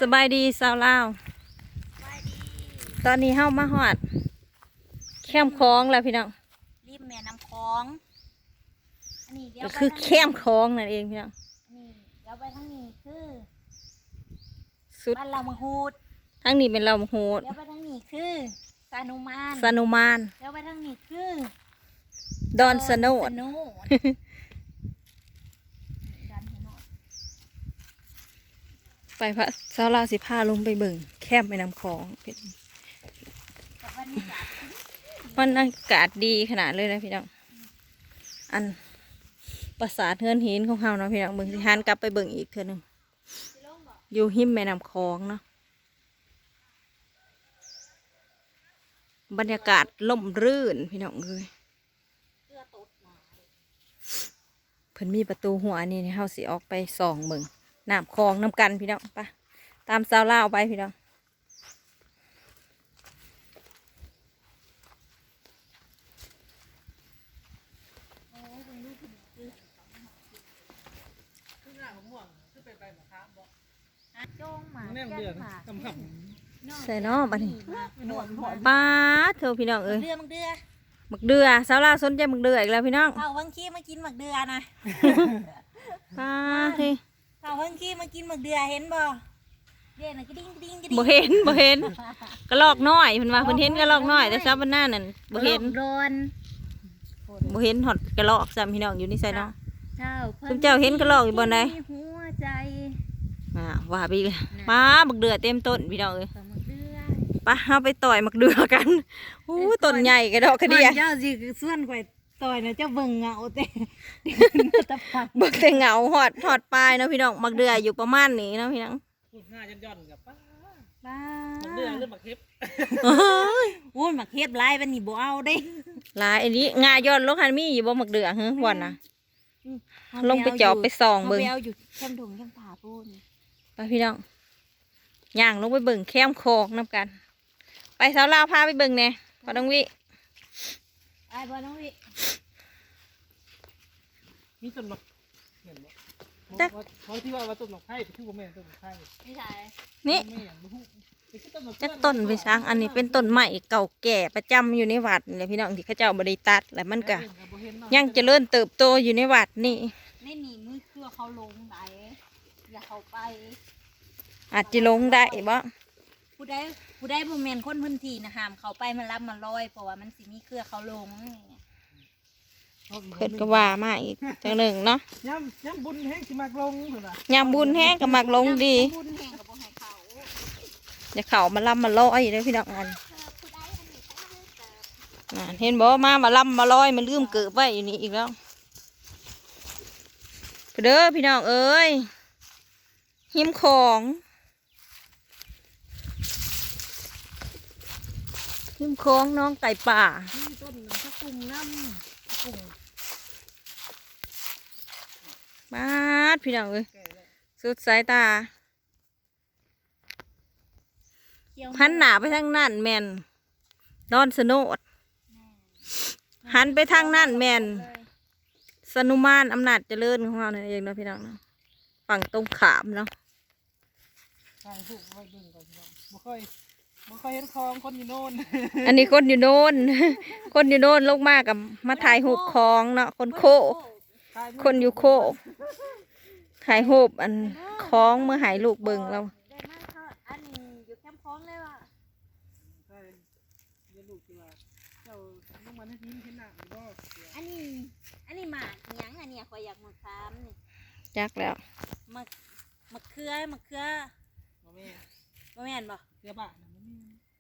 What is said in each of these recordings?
ສະບາຍດີຊາວລາວ. ສະບາຍດີ. ຕອນນີ້ເຮົາມາຮອດແຄມຂອງແລ້ວພີ່ນ້ອງ, ລິມແມ່ນ້ຳຂອງ. ອັນນີ້ ກໍຄືແຄມຂອງນັ້ນເອງພີ່ນ້ອງ. ນີ້ ດຽວໄປທາງນີ້ຄື ສຸດ ບ້ານລາວມະຫູດ. ທາງນີ້ແມ່ນລາວມະຫູດ. ດຽວໄປທາງນີ້ຄືສານຸມານ. ສານຸມານ. ດຽວໄປທາງນີ້ຄື ດອນສະໂນດ. ດອນສະໂນດ. ໄປພະ ຊາວລາວຊິພາລົງໄປເບິ່ງແຄມແມ່ນ້ຳຂອງ. ບັນຍາກາດ ບັນຍາກາດດີຂະໜາດເລີຍນະພີ່ນ້ອງ. ອັນປາສາດເຮືອນຫີນຂອງເຮົາເນາະພີ່ນ້ອງ, ເບິ່ງ ຊິຫັນກັບໄປເບິ່ງອີກເທື່ອໜຶ່ງ. ຢູ່ຮິມແມ່ນ້ຳຂອງເນາະ, ບັນຍາກາດຮົ່ມລື່ນພີ່ນ້ອງເອີຍ. ເພິ່ນມີປະຕູຮົ້ວອັນນີ້ ເຮົາຊິອອກໄປສ່ອງເບິ່ງນ້ຳຂອງນຳກັນພີ່ນ້ອງ. ໄປ ຕາມຊາວລາວໄປພີ່ນ້ອງ. ຄືໜ້າບັກມ່ວງ ຄືໄປໃບໝາກຂາມບໍ? ໂຈ້ງໝາກ ແນມເດືອນ ແກ່ນໝາກ ກຳຂຳ ໃສເນາະບັດນີ້. ປາດໂທ້ ພີ່ນ້ອງເອີຍ ໝາກເດືອ ໝາກເດືອ. ໝາກເດືອ ຊາວລາວສົນໃຈໝາກເດືອອີກແລ້ວພີ່ນ້ອງ. ເອົາວັງຄີມາກິນໝາກເດືອນະ. ປາດເຮີຍ ເອົາວັງຄີມາກິນໝາກເດືອ ເຫັນບໍ່? ເດ້ນະ ກະດິ່ງກະດິ່ງກະດິ່ງ. ບໍ່ເຫັນ ບໍ່ເຫັນ ກະລອກນ້ອຍເພິ່ນວ່າ ເພິ່ນເຫັນກະລອກນ້ອຍ ແຕ່ຊາວບ້ານນານັ້ນບໍ່ເຫັນ ກະລອກດອນ. ບໍ່ເຫັນຮອດກະລອກຊ້ຳພີ່ນ້ອງ. ຢູ່ໃນໄຊເນາະ ເຈົ້າ ຊຸມເຈົ້າເຫັນກະລອກຢູ່ບ່ອນໃດ? ຫົວໃຈ ອ່າ ວ່າໄປອີກແລ້ວ. ປາ ບັກເດືອເຕັມຕົ້ນພີ່ນ້ອງເອີຍ. ປາ ເຮົາໄປຕ່ອຍບັກເດືອກັນ. ໂອ້ ຕົ້ນໃຫຍ່ກະດອກກະເດຍ. ເຈົ້າຊິຊວນຂ້ອຍ ຕ່ອຍນະ ເຈົ້າເບິ່ງເຫງົາແຕ່ ເບິ່ງແຕ່ເຫງົາ ຮອດ ຮອດປາຍເນາະພີ່ນ້ອງ. ໝາກເດືອຢູ່ປະມານນີ້ເນາະພີ່ນ້ອງ. ພຸ້ນ ງ່າຢ່ອນໆ ກັບ ປາ ໝາກເດືອ ຫຼື ໝາກເຫັບ? ໂອ້ຍ ໝາກເຫັບຫຼາຍປານນີ້ບໍ່ເອົາເດ້. ຫຼາຍອີ່ຫຼີ ງ່າຢ່ອນລົງຫັ້ນ. ມີຢູ່ບໍ່ໝາກເດືອ? ເຮີ ບ່ອນນະ ອືມ ລົງໄປຈອບໄປສ່ອງເບິ່ງ ເຮົາໄປເອົາຢູ່ແຄມທົ່ງແຄມທ່າພຸ້ນ. ໄປພີ່ນ້ອງ ຍ່າງລົງໄປເບິ່ງແຄມຂອງນຳກັນ. ໄປ ສາວລາວພາໄປເບິ່ງແດ່ ພໍ່ນ້ອງວິ. ອ້າຍ ພໍ່ນ້ອງວິ ມີຕົ້ນໝາກ ແມ່ນບໍ່? ຈັກ ເຂົາ ເຂົາທີ່ວ່າ ວ່າຕົ້ນໝາກໄຜ່ ຄືບໍ່ແມ່ນຕົ້ນໝາກໄຜ່ ນີ້ ນີ້ ບໍ່ແມ່ນ ບໍ່ຮູ້ ແຕ່ຄືຕົ້ນໝາກ ຈັກຕົ້ນໄປສັງ. ອັນນີ້ເປັນຕົ້ນໄມ້ເກົ່າແກ່ປະຈຳຢູ່ໃນວັດນີ້ແຫຼະພີ່ນ້ອງ ທີ່ເຂົາເຈົ້າບໍ່ໄດ້ຕັດ ແລ້ວມັນກະ ເອີ ກໍບໍ່ເຫັນເນາະ ຍັງຈະເລີນເຕີບໂຕຢູ່ໃນວັດນີ້. ໃນນີ້ມີເຄືອເຂົາຫຼົງໃດ ຢ່າເຂົ້າໄປ ອາດຈະຫຼົງໄດ້ບໍ່? ຜູ້ໃດ ຜູ້ໃດບໍ່ແມ່ນຄົນພື້ນທີ່ນະ ຫ້າມເຂົ້າໄປມາລຳມາລອຍ ເພາະວ່າມັນຊິມີເຄືອເຂົາຫຼົງ. ເພິ່ນກໍວ່າມາອີກຈັ່ງໜຶ່ງເນາະ ຍາມ ຍາມບຸນແຮງຊິມັກຫຼົງ ເພິ່ນວ່າ ຍາມບຸນແຮງກໍມັກຫຼົງດີ ຍາມບຸນແຮງກໍບໍ່ໃຫ້ເຂົ້າ ຢ່າເຂົ້າມາລຳມາລອຍເດີພີ່ນ້ອງ. ອັນ ນັ້ນ ເຫັນບໍ່ ມາ ມາລຳມາລອຍ ມາລືມເກີບໄວ້ຢູ່ນີ້ອີກແລ້ວ. ເດີພີ່ນ້ອງເອີຍ ຮິມຂອງ ຮິມຂອງໜອງໄກ່ປ່າ ມີຕົ້ນຜັກບຸ້ງນຳ ຜັກບຸ້ງ ປາດ ພີ່ນ້ອງເອີຍ ສຸດສາຍຕາ. ຫັນໜ້າໄປທາງນັ້ນແມ່ນດອນສະໂນດ ແມ່ນ ຫັນໄປທາງນັ້ນແມ່ນສະນຸມານອຳນາດຈະເລີນຂອງເຮົານັ້ນເອງເນາະ ພີ່ນ້ອງເນາະ ຝັ່ງຕົງຂ້າມເນາະ. ຖ່າຍຮູບໄວ້ເບິ່ງກ່ອນພີ່ນ້ອງ ບໍ່ຄ່ອຍ ບໍ່ຄ່ອຍເຫັນຂອງຄົນຢູ່ໂນນ. ອັນນີ້ຄົນຢູ່ໂນນ ຄົນຢູ່ໂນນລົງມາກໍມາຖ່າຍຮູບຂອງເນາະ ຄົນໂຄກ ຄົນຢູ່ໂຄກ ຖ່າຍຮູບອັນຂອງເມືອໃຫ້ລູກເບິ່ງແລ້ວ. ໄດ້ມາເຂົ້າ ອັນນີ້ຢູ່ແຄມຂອງເລີຍວ່າ ເຈົ້າລົງມາໃນຫີນເຫັນນ້ຳຢູ່ບໍ່? ອັນນີ້ ອັນນີ້ໝາກຫຍັງ? ອັນນີ້ຂ້ອຍຢາກມາຖາມນີ້ ຈັກແລ້ວ ໝາກ ໝາກເຂືອ ໝາກເຂືອ ບໍ່ແມ່ນ ບໍ່ແມ່ນບໍ່? ເຂືອບາດນະ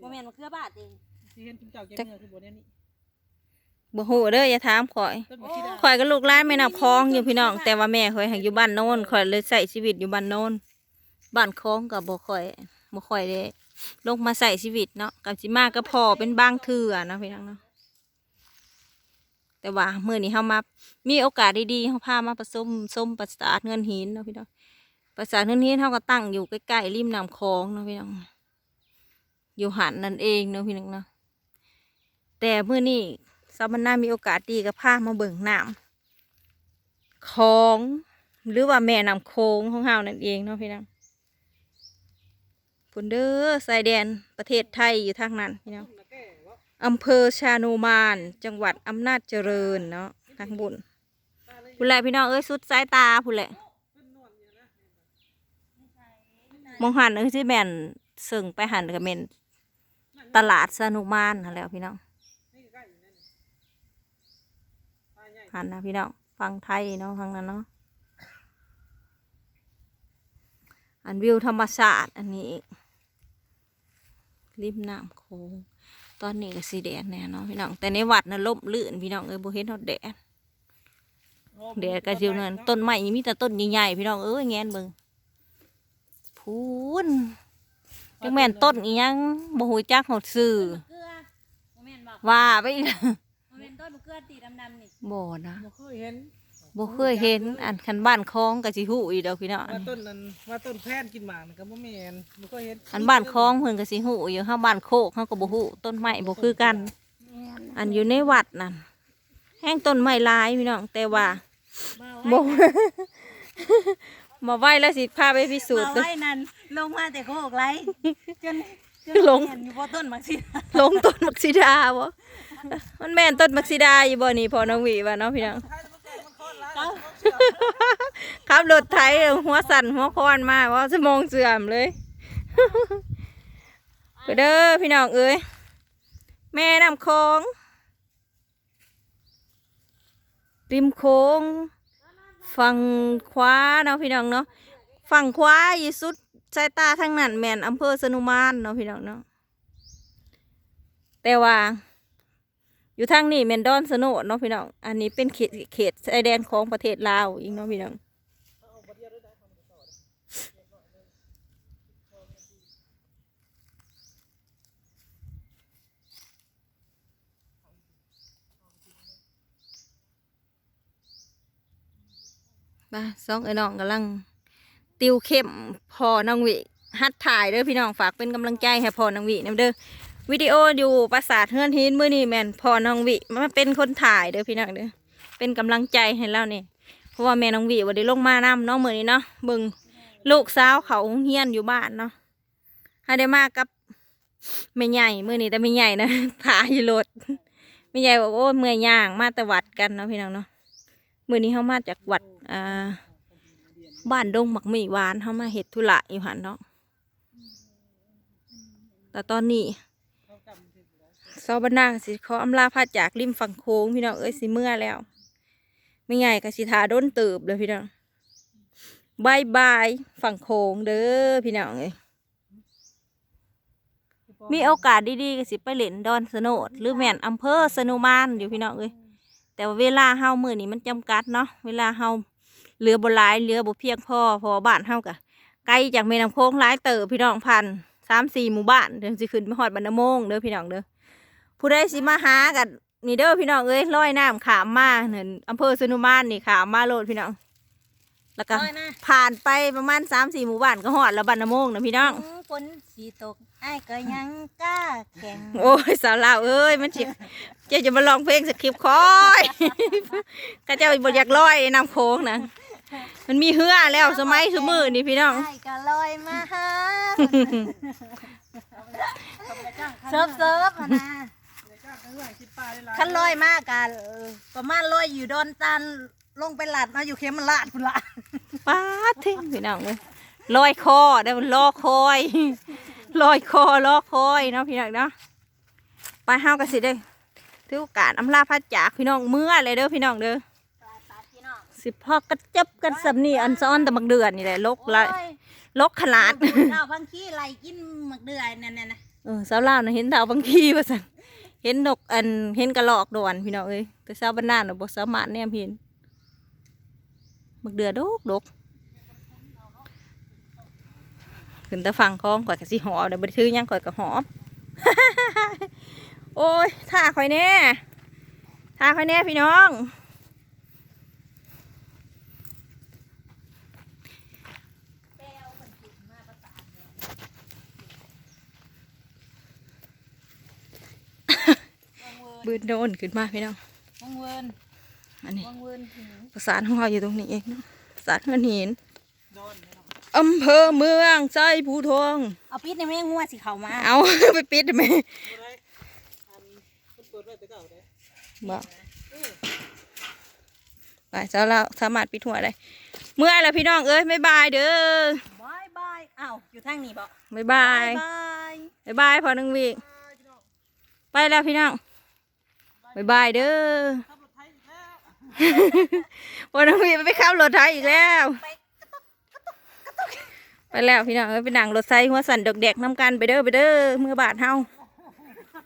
ບໍ່ແມ່ນ ບໍ່ແມ່ນໝາກເຂືອບາດເດ້ ຊິເຫັນຈຸມເຈົ້າເກັບເມືອຄືບໍ່ແນວນີ້ ບໍ່ຮູ້ເດີ ຢ່າຖາມຂ້ອຍ ຕົ້ນໝາກສີດາ ຂ້ອຍກໍລູກຫຼານແມ່ນ້ຳຂອງຢູ່ພີ່ນ້ອງ ແຕ່ວ່າແມ່ຂ້ອຍຫັ້ນຢູ່ບ້ານໂນນ ຂ້ອຍເລີຍໃຊ້ຊີວິດຢູ່ບ້ານໂນນ. ບ້ານຂອງກໍບໍ່ຄ່ອຍ ບໍ່ຄ່ອຍໄດ້ລົງມາໃຊ້ຊີວິດເນາະ ກໍຊິມາກັບພໍ່ເປັນບາງເທື່ອເນາະ ພີ່ນ້ອງເນາະ. ແຕ່ວ່າມື້ນີ້ເຮົາມາ ມີໂອກາດດີໆ ເຮົາພາມາປະຊຸມຊົມປາສາດເຮືອນຫີນເນາະ ພີ່ນ້ອງ. ປາສາດເຮືອນຫີນເຮົາກໍຕັ້ງຢູ່ໃກ້ໆລິມນ້ຳຂອງເນາະ ພີ່ນ້ອງ ຢູ່ຫັ້ນນັ້ນເອງເນາະ ພີ່ນ້ອງເນາະ. ແຕ່ມື້ນີ້ສາວບັນນາມີໂອກາດດີກໍພາມາເບິ່ງນ້ຳຂອງ ຫຼືວ່າແມ່ນ້ຳໂຂງຂອງເຮົານັ້ນເອງເນາະ ພີ່ນ້ອງ. ພຸ້ນເດີ ຊາຍແດນປະເທດໄທຢູ່ທາງນັ້ນພີ່ນ້ອງ ອຳເພີຊານຸມານ ຈັງຫວັດອຳນາດຈະເລີນເນາະ ທາງບຸນ ພຸ້ນແຫຼະພີ່ນ້ອງເອີຍ ສຸດສາຍຕາພຸ້ນແຫຼະ ໝ່ອງຫັ້ນຄືຊິແມ່ນ ເຊິ່ງໄປຫັ້ນກໍແມ່ນຕະຫຼາດຊານຸມານຫັ້ນແຫຼະພີ່ນ້ອງ ຫັ້ນນະພີ່ນ້ອງ ຝັ່ງໄທເນາະ ທາງນັ້ນເນາະ ອັນວິວທຳມະຊາດອັນນີ້ອີກ ລິມນ້ຳໂຂງ ຕອນນີ້ກໍຊິແດດແດ່ເນາະພີ່ນ້ອງ ແຕ່ໃນວັດນະລົມລື່ນພີ່ນ້ອງເອີຍ ບໍ່ເຫັນຮອດແດດ ແດດກໍຢູ່ນັ້ນ ຕົ້ນໄມ້ມີແຕ່ຕົ້ນໃຫຍ່ໆ ພີ່ນ້ອງເອີຍ ແງນເບິ່ງພຸ້ນ ຈັກແມ່ນຕົ້ນອີ່ຫຍັງ ບໍ່ຮູ້ຈັກຮອດຊື່ ວ່າໄປອີກ ບໍ່ແມ່ນຕົ້ນມະເຂືອຕີດຳໆນີ້ ບໍ່ນະ ບໍ່ເຄີຍເຫັນ ບໍ່ເຄີຍເຫັນ ອັນຄັນບ້ານຄອງກໍຊິຮູ້ຢູ່ດອກພີ່ນ້ອງ ວ່າຕົ້ນນັ້ນ ວ່າຕົ້ນແພນກິນໝາກນັ້ນກໍບໍ່ແມ່ນ ບໍ່ເຄີຍເຫັນ ອັນບ້ານຄອງເພິ່ນກໍຊິຮູ້ຢູ່ ເຮົາບ້ານໂຄກເຮົາກໍບໍ່ຮູ້ ຕົ້ນໄມ້ບໍ່ຄືກັນ ແມ່ນ ອັນຢູ່ໃນວັດນັ້ນ ແຮ່ງຕົ້ນໄມ້ຫຼາຍພີ່ນ້ອງ ແຕ່ວ່າ ບໍ່ ບໍ່ໄຫວແລ້ວ ຊິພາໄປພິສູດ ບໍ່ໄຫວນັ້ນ ລົງມາແຕ່ໂຄກໄຫຼ ຈົນ ຈົນ ລົງ ເຫັນຢູ່ບໍ່ຕົ້ນໝາກສີດາ ລົງຕົ້ນໝາກສີດາບໍ່ ມັນແມ່ນຕົ້ນໝາກສີດາຢູ່ບໍ່ນີ້ ພໍ່ນ້ອງວິວ່າເນາະພີ່ນ້ອງ ຂັບລົດໄຖຫົວສັ່ນຫົວຄອນມາ ເວົ້າສະໝອງເສື່ອມເລີຍ ເດີພີ່ນ້ອງເອີຍ ແມ່ນ້ຳຂອງ ລິມໂຂງຝັ່ງຂວາເນາະພີ່ນ້ອງເນາະ ຝັ່ງຂວາຢູ່ສຸດສາຍຕາທາງນັ້ນແມ່ນອຳເພີຊະນຸມານເນາະພີ່ນ້ອງເນາະ ແຕ່ວ່າຢູ່ທາງນີ້ແມ່ນດອນສະໂນດເນາະພີ່ນ້ອງ ອັນນີ້ເປັນເຂດ ເຂດຊາຍແດນຂອງປະເທດລາວອີກເນາະພີ່ນ້ອງ. ມາ ສອງເອື້ອຍນ້ອງກຳລັງຕິວເຂັ້ມພໍ່ນ້ອງວິ ຫັດຖ່າຍເດີພີ່ນ້ອງ ຝາກເປັນກຳລັງໃຈໃຫ້ພໍ່ນ້ອງວິນຳເດີ ວິດີໂອຢູ່ປາສາດເຮືອນຫີນ ມື້ນີ້ແມ່ນພໍ່ນ້ອງວິມາເປັນຄົນຖ່າຍເດີພີ່ນ້ອງເດີ ເປັນກຳລັງໃຈໃຫ້ລາວແດ່ ເພາະວ່າແມ່ນ້ອງວິບໍ່ໄດ້ລົງມານຳເນາະ ມື້ນີ້ເນາະ ເບິ່ງລູກສາວເຂົ້າໂຮງຮຽນຢູ່ບ້ານເນາະ ເຮົາໄດ້ມາກັບແມ່ໃຫຍ່ ມື້ນີ້ແຕ່ແມ່ໃຫຍ່ນະ ຖ້າຢູ່ລົດ ແມ່ໃຫຍ່ບອກ ໂອ້ຍ ເມື່ອຍຍ່າງ ມາແຕ່ວັດກັນເນາະພີ່ນ້ອງເນາະ ມື້ນີ້ເຮົາມາຈາກວັດ ອ່າ ບ້ານດົງໝາກມີຫວານ ເຮົາມາເຮັດທຸລະຢູ່ຫັ້ນເນາະ ແຕ່ຕອນນີ້ຊາວບ້ານນາກໍຊິຂໍອຳລາພາຈາກລິມຝັ່ງໂຂງ ພີ່ນ້ອງເອີຍ ຊິເມືອແລ້ວ ແມ່ໃຫຍ່ກໍຊິຖ້າດົນເຕີບເດີພີ່ນ້ອງ ບາຍບາຍຝັ່ງໂຂງເດີພີ່ນ້ອງເອີຍ. ມີໂອກາດດີໆ ກໍຊິໄປຫຼິ້ນດອນສະໂນດ ຫຼືແມ່ນອຳເພີຊະນຸມານຢູ່ພີ່ນ້ອງເອີຍ ແຕ່ວ່າເວລາເຮົາມື້ນີ້ມັນຈຳກັດເນາະ ເວລາເຮົາເຫຼືອບໍ່ຫຼາຍ ເຫຼືອບໍ່ພຽງພໍ ເພາະວ່າບ້ານເຮົາກໍໄກຈາກແມ່ນ້ຳໂຂງຫຼາຍເຕີບພີ່ນ້ອງ ຜ່ານສາມສີ່ໝູ່ບ້ານ ເຖິງຊິຂຶ້ນໄປຮອດບ້ານນາໂມງເດີພີ່ນ້ອງເດີ ຜູ້ໃດຊິມາຫາກໍ ນີ້ເດີພີ່ນ້ອງເອີຍ ລອຍນ້ຳຂ້າມມານັ້ນ ອຳເພີຊະນຸມານນີ້ ຂ້າມມາໂລດພີ່ນ້ອງ ແລ້ວກໍ ລອຍມາ ຜ່ານໄປປະມານສາມສີ່ໝູ່ບ້ານກໍຮອດແລ້ວ ບ້ານນາໂມງນະພີ່ນ້ອງ ອືມ ຝົນຊິຕົກ ອ້າຍກໍຍັງກ້າແຂງ ໂອ້ຍ ສາວລາວເອີຍ ມັນຊິ ເຈົ້າຈະມາຮ້ອງເພງສະຄຣິບຂ້ອຍ ເຂົາເຈົ້າບໍ່ຢາກລອຍນ້ຳໂຂງນະ ມັນມີເຮືອແລ້ວ ສະໄໝຊຸມື້ນີ້ພີ່ນ້ອງ ອ້າຍກໍລອຍມາຫາ ເສີບໆ ຫັ້ນນະ ຄັນລອຍມາກະ ເອີ ປະມານລອຍຢູ່ດອນຕານ ລົງໄປລາດເນາະ ຢູ່ເຂມມະລາດພຸ້ນລະ ປາດເທັງພີ່ນ້ອງເອີຍ ລອຍຄໍເດີ ລໍຄອຍ ລອຍຄໍລໍຄອຍເນາະພີ່ນ້ອງເນາະ ໄປ ເຮົາກໍຊິໄດ້ຖືໂອກາດອຳລາພາຈາກພີ່ນ້ອງ ເມືອແລ້ວເດີພີ່ນ້ອງເດີ ໄປໆ ພີ່ນ້ອງ ຊິພາກັນຈັບກັນສ່ຳນີ້ ອັນສະອອນແຕ່ໝາກເດືອນີ້ແຫຼະ ລົກຫຼາຍ ໂອ້ຍ ລົກຂະໜາດ ເຖົ້າພັງຄີໄລ່ກິນໝາກເດືອນັ້ນນະ ເອີ ສາວລາວນະເຫັນເຖົ້າພັງຄີວ່າຊັ້ນ ເຫັນນົກ ອັນ ເຫັນກະລອກດອນພີ່ນ້ອງເອີຍ ແຕ່ຊາວບ້ານນານະບໍ່ສາມາດແນມເຫັນ ໝາກເດືອດົກໆ ຂຶ້ນແຕ່ຝັ່ງຂອງ ຂ້ອຍກໍຊິຫອບ ບໍ່ໄດ້ຖືຫຍັງ ຂ້ອຍກໍຫອບ ໂອ້ຍ ຖ້າຂ້ອຍແດ່ ຖ້າຂ້ອຍແດ່ພີ່ນ້ອງ ບືນໂດນຂຶ້ນມາພີ່ນ້ອງ ວັງເວີນ ອັນນີ້ ວັງເວີນ ປາສາດຂອງເຮົາຢູ່ຕົງນີ້ເອງເນາະ ປາສາດເຮືອນຫີນ ດອນເນາະ ອຳເພີເມືອງໄຊພູທອງ. ເອົາປິດໃນແມ່ ງົວຊິເຂົ້າມາ. ເອົາ ໄປປິດແມ່. ບໍ່ ໄປ ສາມາດ ສາມາດປິດຫົວໄດ້. ເມື່ອແລ້ວພີ່ນ້ອງເອີຍ ບາຍບາຍເດີ. ບາຍບາຍ. ອ້າວ ຢູ່ທາງນີ້ບໍ່? ບາຍບາຍ ບາຍບາຍ ບາຍບາຍພໍ່ໜຶ່ງວິ. ໄປແລ້ວພີ່ນ້ອງ ບາຍບາຍເດີ. ພໍ່ໜຶ່ງວິໄປຂັບລົດໄຖອີກແລ້ວ. ໄປແລ້ວພີ່ນ້ອງເອີຍ ໄປນັ່ງລົດໄຖຫົວສັ່ນດອກແດກນຳກັນ ໄປເດີ ໄປເດີ ເມືອບ້ານເຮົາ.